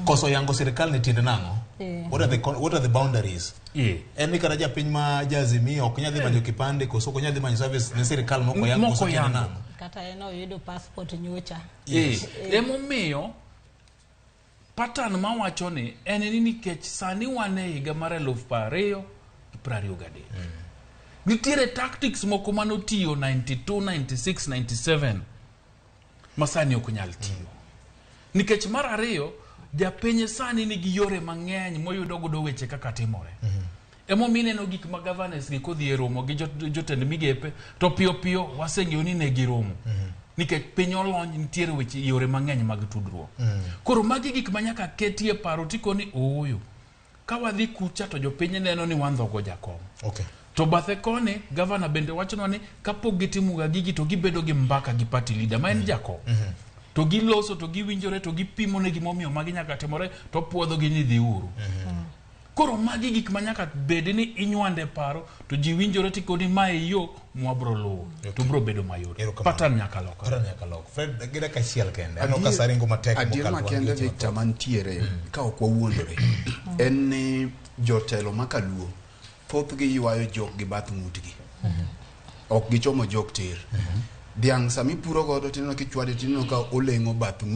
Koso yango sirikal ni tiende nang'o? Eh. What are the what are the boundaries? En ni kata japiny ma jaazimio ok nyal dhi manyo kipande koso ok onyal dhi manyo service ne sirikal moko yango Moko koso tiende yango. nang'o? Kata en oyudo passport nyocha. Emomiyo pattern mawacho ni en ni nikech sani wan e higa mar 2023. Nitiere tactics moko manotiyo 92, 96, 97 ma sani ok nyal tiyo. Nikech mar ariyo, japiny sani nigi yore mang'eny moyudo godo weche kaka timore. Emomiyo ineno gik ma governors gi kodhi e romo gi jotend migepe to piyo piyo waseng'eyo ni ne giromo. Nikech piny olony nitiere weche yore mang'eny mag tudruok. Koro magi gik ma nyaka ketie paro tikoni ooyo. Ka wadhi kucha to jopiny neno ni wandhogo jakom. To bathe koni, gavana bende wachonwa ni kapok gitimoga gigi to gibedo gi mbaka gi party leader ma en jakom. To giloso to giwinjore to gipimo ne gimomiyo magi nyaka timore to puodho gi ni dhiuru. Koro magi gik ma nyaka bed ni inywande paro to ji winjore tikoni ma e yo mwabro luwo to bro bedo mayot. Erokamano. Pattern nyaka lokore. Pattern nyaka lok. Fred, gi dakika achiel kende. Aneno ka sa ringo matek Adier mokalo wan gi makende weche Victor mathoth. mantiere ka ok wawuondore en ni jotelo makaluo thothgi ywayo jok gi bath ng'utgi ok gichomo jok tir dhiang' sama ipuro godo tineno kichwade tineno ka oleng'o bath ng'ut.